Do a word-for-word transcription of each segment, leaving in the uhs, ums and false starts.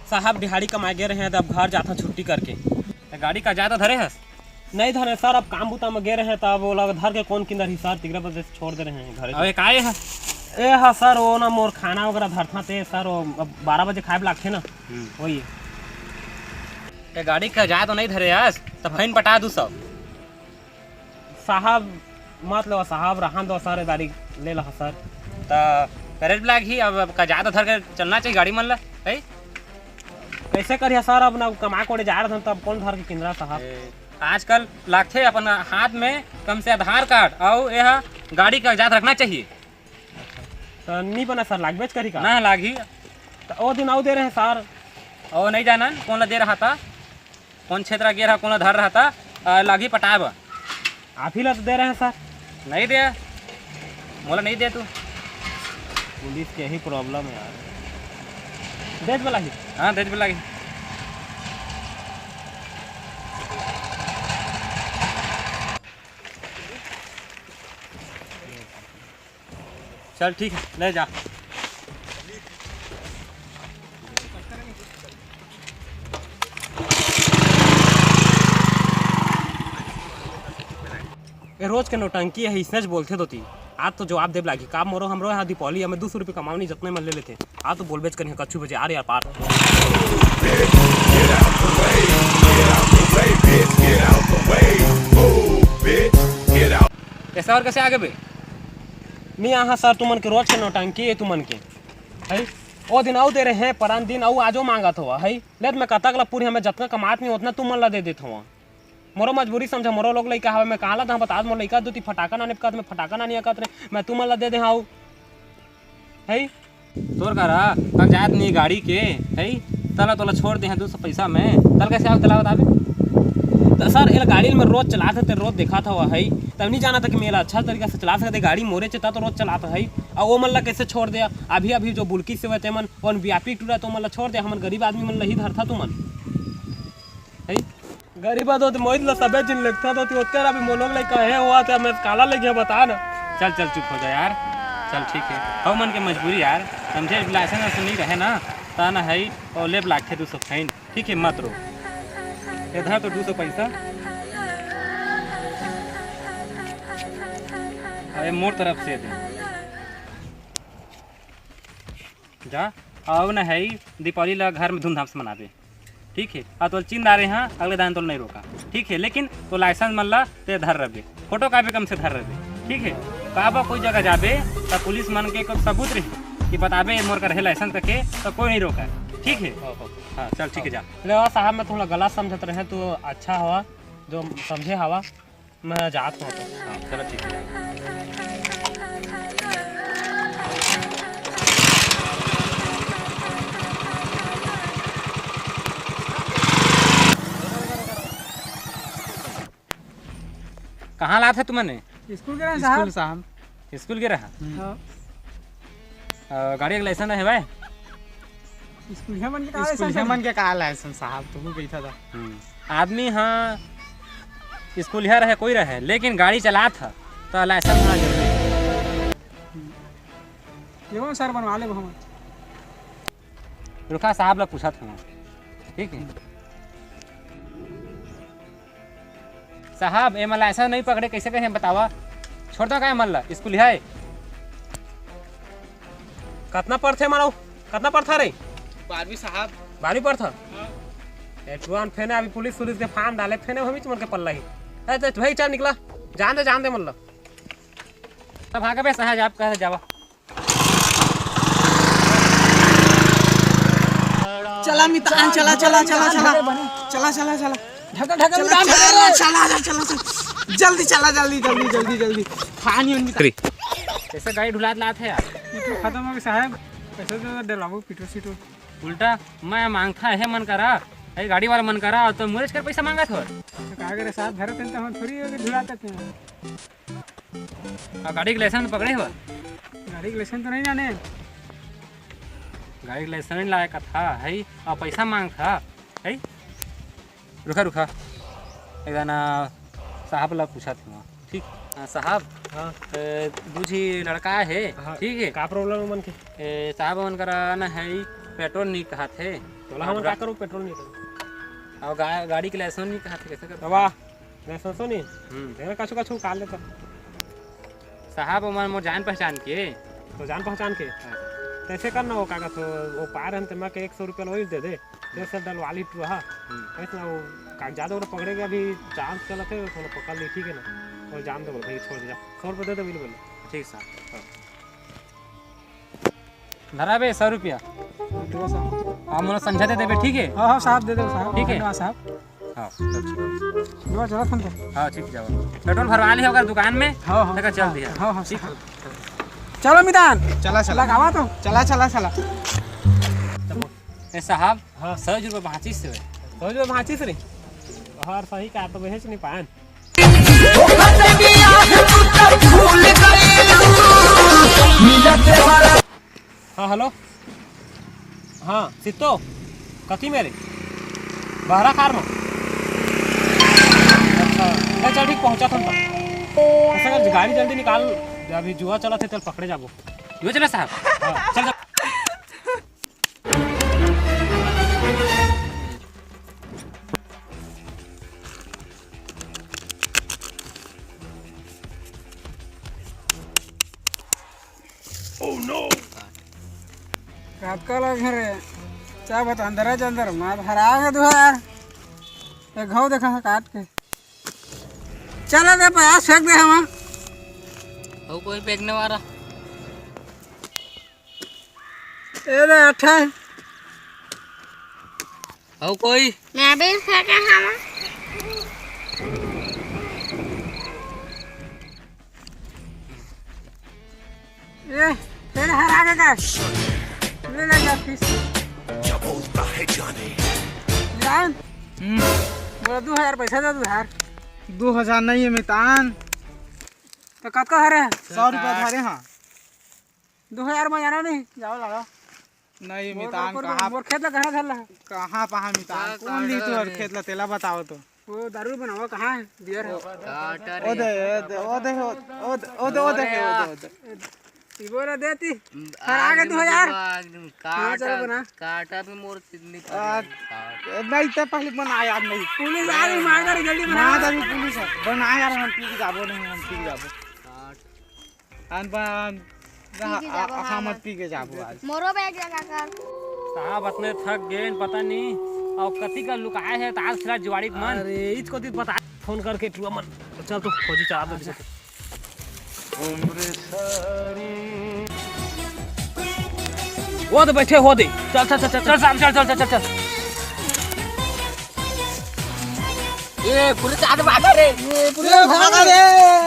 साहब, दिहाड़ी कमाए गे रहे हैं, त अब घर जात हन छुट्टी करके। त गाड़ी का जात धरे हस? नहीं धरे सर, अब काम बुता में गे रहे हैं, तब ओला धर के कौन किंदर ही सर, तिकरे बदे छोड़ दे रहे हैं घरे। अबे का ये है? ए हा सर, वो ना मोर खाना वगैरह धरथा ते सर, वो अब बारह बजे खाए बर लागथे ना, हम्म। वही। ये गाड़ी का जात तो नहीं धरे हस, त फइन पटा दू सब। साहब, मत लेवा साहब, रहन दो सर, ए दारी ले लहा सर। त करे बर लागही, अब, अब का जादा धर के चलना चाहिए गाड़ी मन ला, है? कैसे करिया सर, अब ना कमा कोड़े जा रहे तब कौन धर के किंदरा साहब? ए, आजकल लागथे अपन हाथ में कम से आधार कार्ड अउ ये हा गाड़ी का कागजात रखना चाहिए। त नी बना सर, लागबेच करी का? ना लागही। त ओ दिन अउ दे रहे सर। ओ नहीं जानन, कौन ला दे रहा था? कौन क्षेत्र गे रहा, कौन ला धर रहा था, आ, लागी पटाए बर। आप ही ला तो दे रहे हैं सर। नहीं दे, मोला नहीं दे तू। पुलिस के यही प्रॉब्लम है यार, देत वाला ही। हाँ, देत वाला ही। चल ठीक है, ले जा। ए रोज के नौटंकी है, इसने ज बोलथे दोती। आज तो जवाब देब लागी। का मोरो हमरो यहाँ दीपावली, हमें दो सौ रुपये कमावनी, जतने मन ले लेथे। आज तो बोलबेच करिया, कच्चू बजे आ रे यार पार। ऐसा और कैसे आगे बे? नहीं आहा सर, तुमन के रोज के नौटंकी है तुमन के। है? ओ दिन अउ दे रहे हैं, परान दिन अउ आजो मांगत हवा, है? ले त मैं कतक ला पूरी, हमें जतना कमात नहीं, उतना तुमन ला दे देत हवा। मोरो मजबूरी समझा, मोरो लोग लइका हवे, मैं कहाँ ला दहा बता, मोर लइका दोती फटाका नाने कहत, मैं फटाका नानी कहत रहे, मैं तुमन ला दे दे हव। है? तोर करा, तन जात नहीं गाड़ी के, है? तला तोला छोड़ दे हैं दो सौ पैसा में, तल कैसे आवे तला बताबे? त सर, एला गाड़ी में रोज चलात हे, ते रोज देखा था, है? तब नहीं जाना था कि मेला अच्छा तरीका से चला सकते, गाड़ी मोरे चेता तो रोज चलात है, और वो मन ला कैसे छोड़ दे? अभी, अभी जो बुल्की से हुए ते मन, कौन व्यापी टूरा तो मन ला छोड़ दे, हमन गरीब आदमी मन ला ही धरथा तुमन। है? गरीब आदमी तो मोहित ला सबे जिन लेखता तो ती ओतकर अभी मोलोग ले कहे हुआ था, मैं काला ले गया बता ना। चल, चल, चुप हो जा यार। चल, ठीक है। हव मन के मजबूरी यार, समझे? लाइसेंस वाइसेंस नहीं रहे ना, ता ना है, और लेब लागथे दो सौ फाइन। ठीक है, मत रो। ये धर तो दो सौ पैसा। अरे, मोर तरफ से दे। जा, अउ न है, दीपावली ला घर में धूमधाम से मनाबे। ठीक है, अउ तोल चिन्ह डारे हाँ, अगले दान तोल नहीं रोका। ठीक है, लेकिन तो लाइसेंस मन ला ते धर रबे, फोटो कॉपी कम से धर रबे। ठीक है, काबा कोई जगह जाबे, त पुलिस मन के कोई सबूत रही कि बताबे मोर कर है लाइसेंस करके, तो कोई नहीं रोका। ठीक है, हाँ, चल ठीक है, जा। ले साहब, मैं थोड़ा गलत समझत रहे, तू अच्छा हवा जो समझे हवा। मैं जात हूँ तो। हाँ, चलो ठीक है। कहाँ लात है तुमने? स्कूल के रहे साहब। स्कूल साहब। स्कूल के रहा? हम्म। हाँ। अ, गाड़ी के लाइसेंस है भाई? स्कूलिया मन के का स्कूलिया लाइसेंस मन है? के का लाइसेंस साहब, तुहू कहिथा था। हम्म। आदमी हाँ स्कूलिया रहे, कोई रहे, लेकिन गाड़ी चलात ह, तो लाइसेंस ना जरूरी। लेबो सर, बनवा लेबो हम। रुखा साहब ला पूछत हूँ, ठीक है? साहब, एमा लाइसेंस नहीं पकड़े, कैसे कहे बतावा? छोड़ दो का मन ला, स्कूल है। कतना पढ़थे मानो? कतना पढ़था रे? बारहवीं साहब। बारहवीं पढ़था? हाँ। ए, टुआन फेने अभी पुलिस सुलिस के फार्म डाले, फेने हमी तुमन के पल्ला ही। ए, ते भाई चल निकला, जान दे, जान दे मन ला। अब भागा बे साहब, आप कहे जावा। चला मितान, चला, चला, चला, चला। चला, चला, चला। ढकल, ढकल, चला, मितान, चला, ढकल। चला, चला, चला, चला। जल्दी चला, जल्दी, जल्दी, जल्दी, जल्दी। खानी उन मितान। कैसे गाड़ी ढुलात लात है यार? पेट्रोल खत्म हो गया साहब, पैसा तो डलाओ पेट्रोल सीट्रोल। उल्टा मैं मांगता है मन करा, ये गाड़ी वाला मन करा, तो मुरेश कर पैसा मांगा था। तो का करे साहब, घर पे तो हम थोड़ी हो गए ढुलाते थे। आ, गाड़ी के लाइसेंस पकड़े हो? गाड़ी के लाइसेंस तो नहीं जाने। गाड़ी के लाइसेंस नहीं लाए का था, है? और पैसा मांग था, है? रुका, रुका, एक दाना साहब ला पूछा था, ठीक? हाँ, साहब। हाँ। ए, दू झी लड़का है, हाँ, ठीक है? का problem है मन के? ए, साहब, मन करा ना है, पेट्रोल नहीं कहा थे। तोला हमन का करो, पेट्रोल नहीं करो। और गा-, गाड़ी के लाइसेंस नहीं कहा थे, कैसे कर? वाह, लाइसेंस नहीं? हम्म। देखना, कछु, कछु काल लेता। साहब, ओमन मोर जान पहचान के। तो जान पहचान के? हाँ। तो ऐसे करना, वो का कहत हो, वो पार हम ते मैं के एक सौ रुपया वही दे दे। तेल से डलवा ली टुआ, हाँ। हम्म। वैसे ना वो कागजात वगैरह पकड़े के अभी चांस चलत है, थोड़ा पकड़ ली, ठीक है ना? और जान दे बोल भाई, छोड़ दे जा। सौ रुपये दे दे, बिल्कुल। ठीक साहब। हाँ। धरा बे, सौ रुपया। दो सौ। हाँ, मोला संझा दे देबे, ठीक है? हाँ, हाँ, साहब, दे दो, साहब। ठीक है। धन्यवाद, साहब। हाँ, चल, ठीक। दो, चलो, फोन पे। हाँ, ठीक, जाओ। पेट्रोल भरवा ली होगा दुकान में, हाँ, हाँ, तक चल हाँ, दिया। हाँ, हाँ, ठीक। साहब। चलो, मितान। चला, चला। लगावा तो। चला, चला, चला। ए साहब, हाँ। सौ रुपये बाँचिस हे। सौ रुपये बाँचिस रे? हर सही का तो बेच नहीं पान। हाँ, हेलो। हाँ, सित्तो, कति मेरे? बहरा खार में। अच्छा, ले चल ठीक, पहुँचा था। ऐसा कर, गाड़ी जल्दी निकाल, अभी जुआ चला थे, चल पकड़े जाबो। जुआ चला साहब? हाँ, चल, चल। काटका ला घर है। क्या बता, अंदर है, अंदर। मैं भरा है दो यार। ये घाव देखा है काट के। चला दे, पचास फेंक दे हम। हो कोई फेंकने वाला? ए रे, अठे। हो कोई? मैं भी फेंके हम। ए, तेरे हर आगे का। ले ले जा, फिर। जब होता है जाने। जान। हम्म। बोला, दो हजार पैसा दे, दो हजार। दो हजार नहीं है, मितान। तो कतका हरे? सौ रुपया धारे, हाँ। दो हजार में जाना नहीं, जाओ लगा। नहीं, मोर, मितान मोर, कहाँ, मोर खेत ला कहाँ धर ला? कहाँ पहा मितान? का कौन ली काटा तोर रे? खेत ला, तेला बताओ तो। वो दारू बनावा कहाँ है? बियर है। ओ, काटा ओ रे। दे, ओ दे, ओ दे, ओ दे, ओ दे, ओ दे, अरे ओ दे, ओ दे। ई बोला देती। हर आगे आग दो हजार। में आग में हाँ, चलो काटा, बना। काटा भी मोर किडनी आ, काट। नहीं तो पहले बना यार, नहीं। पुलिस आ रही, मार डाली, जल्दी बना। मार डाली पुलिस है। बना यार, हम पी के जाबो नहीं, हम पी के जाबो। काट। अन बन, पी के आ, जाबो, आ, हाँ, हम मत। पी के जाबो आज। मोरो बैग लगा कर। साहब, अतने थक गेन, पता नहीं, अउ कति का लुकाए है, तास खेला जुआड़ी के मन। अरे, इचको ती बता, फोन करके टुआ मन। चल तो, फौजी चला दो, बिजत। वो तो बैठे, वो दे। चल, चल, चल, चल, चल, साहब, चल, चल, चल, चल, चल। ए, पुलिस आगे भागा रे। ए, पुलिस भागा रे।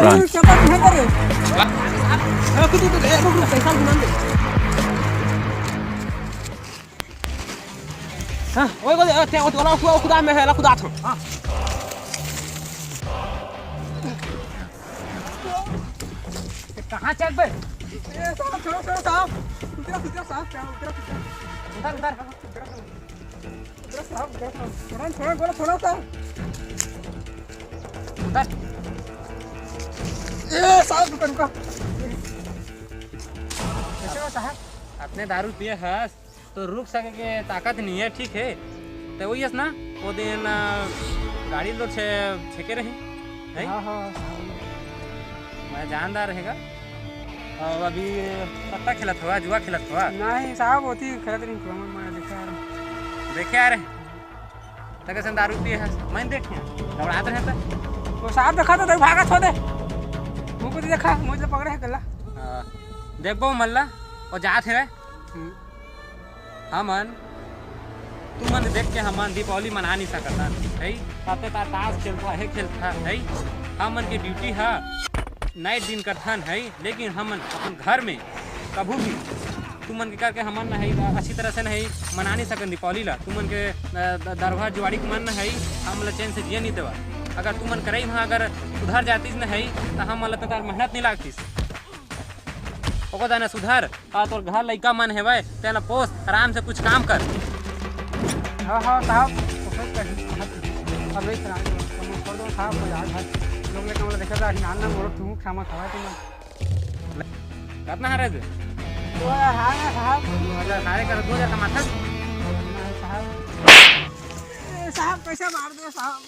Run। ए, चप्पल उठा रे। ए, कुछ, कुछ, ए, रुक, रुक, पैसा गिना दे। हाँ, ओए, ओए, ओए, ते, ओए, ओला, ओला, खुदा में है, ला खुदा था। हाँ। कहाँ चल बे? ए, साहब, छोड़ो, छोड़ो, साहब। उतरा, उतरा, साहब, क्या, उतरा, उतरा। उधर, उधर। उतरा, साहब, उतरा, साहब। छोड़ो, छोड़ो, बोलो, छोड़ो, साहब। उधर। ए, साहब, रुको, रुको। कैसे हो, साहब? अपने दारू पिए हस? तो रुक सके के ताकत नहीं है, ठीक है। तो वही है ना, वो दिन, आ, गाड़ी लो छे-, छेके रही, है? हाँ, हाँ, हाँ। मैं जानदार रहेगा। और अभी पत्ता खेलत हवा, जुआ खेलत हवा? नहीं साहब, होती खेलत नहीं, मैं, मैं देखे आ रहा हूँ। देखे आ रहे? तक से दारू पिए है, मैं देखे, दौड़ात रहे तो। वो साहब देखा तो, भागा छोड़ दे। मुझे देखा, मुझे पकड़े है गला। हाँ, देखबो मल्ला, वो जात है। हम्म। हमन, तुमन देख के हमन दीपावली मना नहीं सकत हन, है? ताते ता ताश खेलथा, हे खेलथा, है? हमन के ड्यूटी हा नाइट दिन करथन, है? लेकिन हमन अपन घर में कभू भी तुमन के करके हमन न है, अच्छी तरह से नहीं मना नहीं सकन दीपावली ला। तुमन के, अ, द-, दरभा जुआड़ी के मन न है, हमन ला चैन से जिए नहीं देवा। अगर तुमन करई वहाँ अगर सुधर जातीस न है, तो हमन ला तो मेहनत नहीं लागतीस। ओको दाना सुधर, अउ तोर घर लइका मन हेवय, तेला पोस, आराम से कुछ काम कर। हाँ, हाँ, साहब, कोशिश करही, साहब। अब नहीं सुना, तुम छोड़ दो, साहब, हो जाओ, साहब। लोग लेके मतलब देखे, साहब, नाम ना मोरो, तू खामा खावा, तुम। कतना हारे दे? दो हजार हारे, साहब। दो हजार हारे कर, दो हजार कमाथस? नहीं, साहब। ए, साहब, पैसा मार दे, साहब।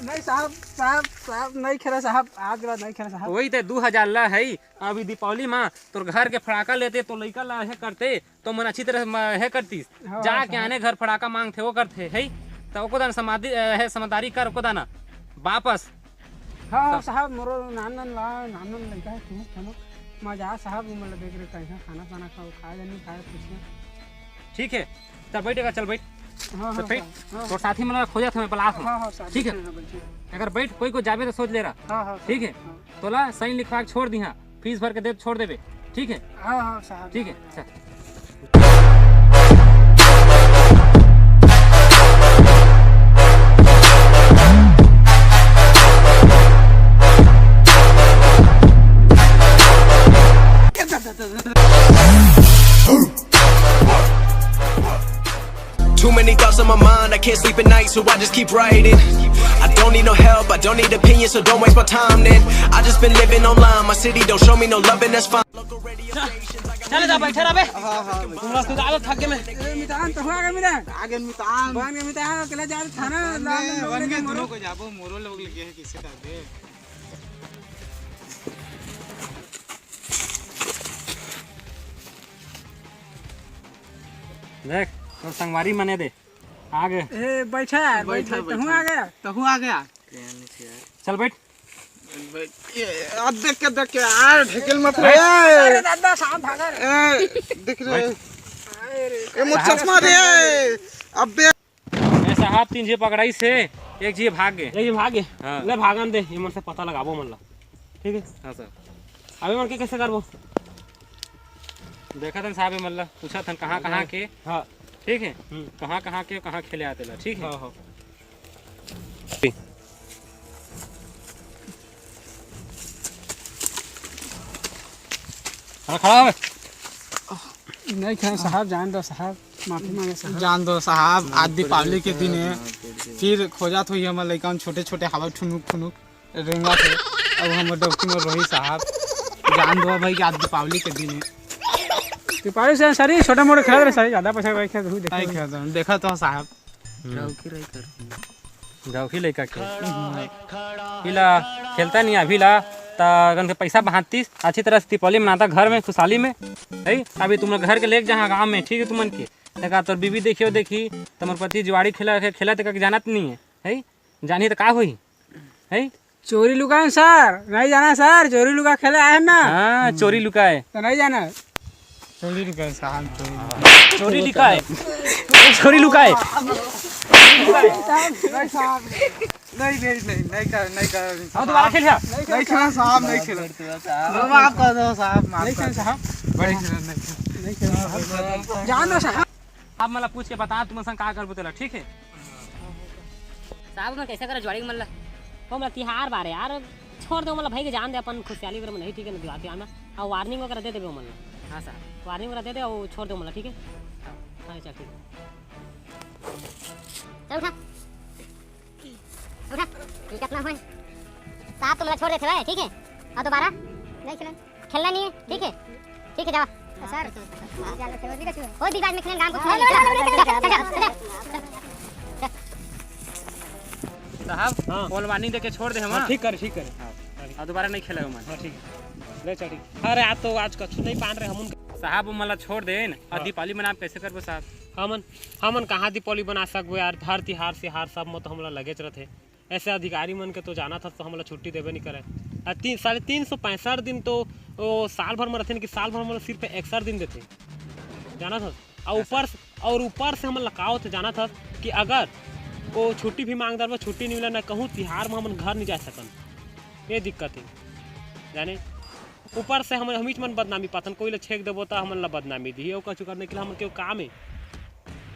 नहीं, साहब, साहब, साहब, नहीं खेला, साहब, आज के बाद नहीं खेला, साहब। वही ते दो हजार ला है, अभी दीपावली मा तोर घर के फड़ाका लेते, तो लइका ला हे करते, तो मन अच्छी तरह म-, हे करतीस। हाँ, जाके हाँ, आने घर फड़ाका मांगथे, वो करथे, है? त ओको दाना समाधि, अ, हे समझदारी कर, ओको दाना वापस। हाँ, हाँ, सब साहब, मोरो नान नान ला, नान नान लइका है, तू खानो मजा, साहब, वो मतलब देख रहे, कहीं खाना, खाना खाओ, खाए या नहीं खाए, पूछना। ठीक है, चल बैठ, चल बैठ। हाँ, चल हाँ, बैठ। साहब, हाँ। तोर साथी मन ला खोजत हमें, बलात हमें। हाँ, हाँ, साहब, ठीक है? ठीक है, हाँ, बैठिए। अगर बैठ, कोई, कोई जाबे तो सोच ले रहा। हाँ, हाँ, ठीक है? हाँ। तोला sign लिखवा के छोड़ दिहा, फीस भर के दे, छोड़ देबे, ठीक है? हाँ, हाँ, साहब, ठीक है, हाँ, हाँ। चल। Too many thoughts on my mind, I can't sleep at night, so I just keep writing. I don't need no help, I don't need opinions, so don't waste my time then. I just been living online, my city don't show me no love, and that's fine. Local radio stations, I got चले जा, बैठे रह बे। हाँ, हाँ, तुम लोग तो आदत थक गए मैं। ए, मितान, तो हुआ गया मितान? आगे मितान। बन गया मितान, अकेला जा रहे थाना, बन लाल गए, लोग बन लेके गए, मरो। दोनों को जाबो, मोरो लोग लगे हैं, किससे कर दे। देख, तोर संगवारी मने दे, आ गए। ए, बैठा यार, बैठ, बैठा, बैठ, बैठा। तहूँ आ गया? तहूँ आ गया? चल बैठ। बैठ, ये, अब देख के, देख के, यार, ढकेल मत रे। अरे दादा, साहब भागा रे। ए, देख रे। बैठ। अरे, ए, मोर साहब। चश्मा दे। अबे। ए साहब, तीन झी पकड़ाई से, एक झी भाग गए। एक झी भाग गए? हाँ। ले भागन दे, ये मन से पता लगाबो मन ला। ठीक है? हाँ सर। अबे मन के कैसे करबो? देखत हन साहब, ये मन ला पूछत हन कहाँ, कहाँ के। हाँ। ठीक है? हम्म। कहाँ, कहाँ के, कहाँ खेले आते ला, ठीक है? हाँ, हाँ। हाँ, खड़ा हो। नहीं खाए साहब, जान दो साहब, माफी मांगे साहब। जान दो साहब, आज दीपावली के दिन है, फिर खोजत होही हमर लइका मन छोटे छोटे हवा ठुनुक ठुनुक रेंगत हे। अब हमर डौकी में रोही साहब, जान दो भाई कि आज दीपावली के दिन है। दीपावली से सर, छोटा मोटा खेलत रहे सर, ज्यादा पैसा भाई खेलत हुई देखा नहीं। खेलत हूँ, देखा तो साहब। हम्म। डौकी रही कर। डौकी लइका के। इला खेलता नहीं अभी ला, त गन के पैसा बहातीस, अच्छी तरह से दीपावली मनाता घर में, खुशहाली में। है, अभी तुम लोग घर के लेके जहाँ गाँव में, ठीक है, तुमन के। देखा, तोर बीवी देखियो, देखी, तुम्हारे पति जुआड़ी खेला, खेला ते का जानत नहीं है, है? जानी तो का होही, है? चोरी लुकाए सर, नहीं जाना सर, चोरी लुका खेले आए हैं ना। हाँ, चोरी लुकाए। तो नहीं जाना। चोरी लुकाए साहब, चोरी लुकाए। चोरी लुकाए। चोरी लुकाए। नहीं साहब, नहीं, नहीं, नहीं कर, नहीं कर। अब दोबारा खेल जा। नहीं खेला साहब, नहीं खेला। माफ कर दो साहब, माफ नहीं कर खेला दो। साहब। बड़ी खेला, नहीं खेला। नहीं खेला साहब। जान दो साहब। अब मतलब पूछ के बता, तुम संग का करबो तेला, ठीक है? साहब, मैं कैसे करा जुआड़ी मन ला? हो, मतलब, तिहार बारे यार, छोड़ दे, मतलब, भाई के जान दे, अपन खुशहाली वगैरह में नहीं, ठीक है ना, दिवाली तिहार में। और warning वगैरह दे देबे मन ला। हाँ साहब। Warning वगैरह दे दे और छोड़ दे मन ला, ठीक है? हाँ, चल, ठीक है। चल उठा। उठा। ये कितना हुआ है? साहब, तुम लोग छोड़ देते हो, ठीक है? और दोबारा नहीं खेलेंगे। खेलना नहीं है, ठीक है? ठीक है, जाओ। सर, कोई भी बात में खेलेंगे, काम को खेलेंगे। चल, चल, चल, चल। साहब, हाँ। Warning दे के छोड़ दे हम, हाँ, हाँ? ठीक करे, ठीक करे। हाँ। और दोबारा नहीं खेलेगा मन। हाँ, ठीक है। ले चल, ठीक। अरे, आप तो आज कछु नहीं पान रहे हम उनका। साहब, वो मला छोड़ देन, और हाँ। दीपावली मना आप कैसे करबो साहब? हमन, हमन कहाँ दीपावली बना सकबो यार? हर तिहार, सिहार सब में तो हमला लगेच रथे। ऐसे अधिकारी मन के तो जानत हस तो हमला छुट्टी देबे नहीं करे। आ तीन, साढ़े तीन सौ पैंसठ दिन तो ओ साल भर में रथे, कि साल भर में सिर्फ इकसठ दिन देथे, जानत हस? और ऊपर से, और ऊपर से हमन ला का होथे जानत हस कि अगर ओ छुट्टी भी मांग डरबो, छुट्टी नहीं मिला, ना कहूँ तिहार में हमन घर नहीं जा सकन, ये दिक्कत है, जाने। ऊपर से हम, हमीच मन बदनामी पाथन, कोई ला छेक देबो त हमन ला बदनामी दिही, ओकर चुकर नहीं के हमन के काम है।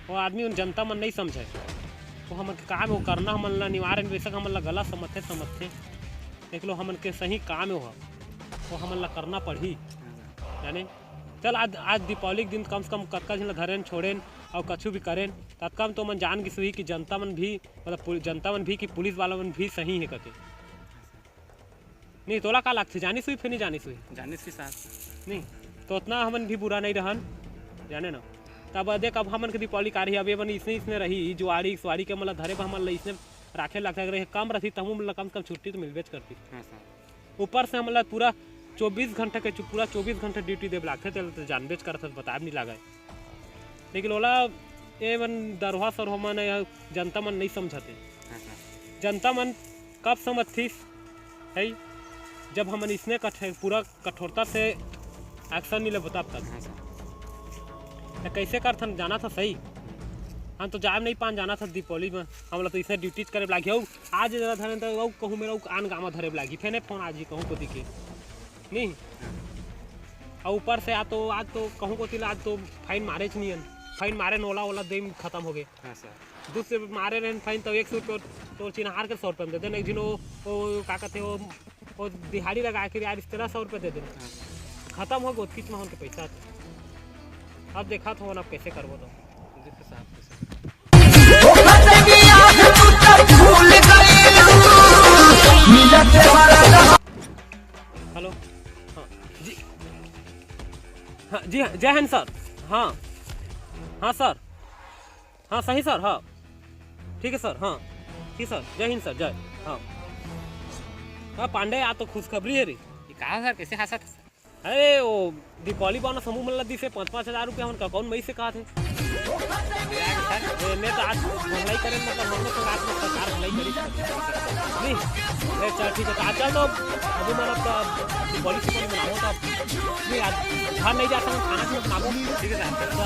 वो आदमी उन जनता मन नहीं समझे। वो हमन के काम है, वो करना हमन ला अनिवार्य, बेशक हमन ला गलत समझथे, समझथे, देख लो, हमन के सही काम है वो। वो हमन ला करना पड़ही। जाने। चल, आज, आज दीपावली के दिन कम से कम कतका झन ला धरेन, छोड़ेन अउ कछु भी करेन, ततका म तो मन जान गिस होही कि जनता मन भी, मतलब पुल-, जनता मन भी कि पुलिस वाला मन भी सही हे कथे। नहीं, तोला का लगथे, जानिस होही फेर नहीं जानिस होही? जानिस होही साहब। नहीं, तो उतना हमन भी बुरा नहीं रहन, जाने ना। तब देख, अब हमन के दीपावली का रही, अब ये मन इसने, इसने रही, जुआड़ी, सुआड़ी के मतलब धरे बर हमन ला इसने राखे लगथे, अगर ये कम रहती, त हमू मन ला कम से कम छुट्टी तो मिलबेच करती। हाँ साहब। ऊपर से हमन ला पूरा चौबीस घंटा के चु-, पूरा चौबीस घंटा ड्यूटी देब लागथे, तेला तो जानबेच करत हस, बताब नहीं लागय। लेकिन ओला ए मन दरोहा सरोहा मन या जनता मन नहीं समझते। हाँ, हाँ। जनता मन कब समझथिस है, जब हमन इसने कठे-, पूरा कठोरता से एक्शन नहीं लेबो तब तक। हाँ, सर। त कैसे करथन, जाना था सही। हम तो जाब नहीं पान, जाना था दीपावली में, हमला तो इसने ड्यूटी करे लागही। अउ आज जरा धरे तो अउ कहूँ मेरा अउ आन गाँव धरे लागही, फेर फोन आज ही कहूँ कोती के। नहीं। अउ ऊपर से आ तो आज तो कहूँ कोती ला, आज तो फाइन मारेच नहीं हन। फाइन मारे न ओला, ओला दिन खत्म हो गए। हाँ सर। दूसरे मारे रहन फाइन तो एक सौ रुपये, तो चिन्हार के सौ रुपये में दे देन। एक दिन वो, वो का कहते वो, वो दिहाड़ी लगा के यार इस तरह सौ रुपये दे देन। हाँ सर। खत्म हो गए, कितना होन के पैसा। अब देखा था ना, अब कैसे करबो तो। देखो साहब, कैसे। हेलो। हाँ जी। हाँ जी, हाँ, जय हिंद सर। हाँ, हाँ सर। हाँ, सही सर। हाँ, ठीक है सर। हाँ, ठीक सर, जय हिंद सर, जय। हाँ, हाँ पांडे, आ तो खुशखबरी है रे। ये कहा सर, कैसे हादसा था सर? अरे, वो दीपावली बाना समूह मन ला दिसे पाँच पाँच हजार रुपया, हमन का कौन मई से कहा थे? ए, मैं तो आज भलाई करें, मतलब, हम लोग संग आज में सरकार भलाई करी। नहीं, ए, चल, ठीक है, तो आज चल, तो अभी मतलब, तो दीपावली से पहले मनाओ, तो नहीं, आज घर नहीं जा सकते, खाना पीना बनाओ। ठीक है सर। तो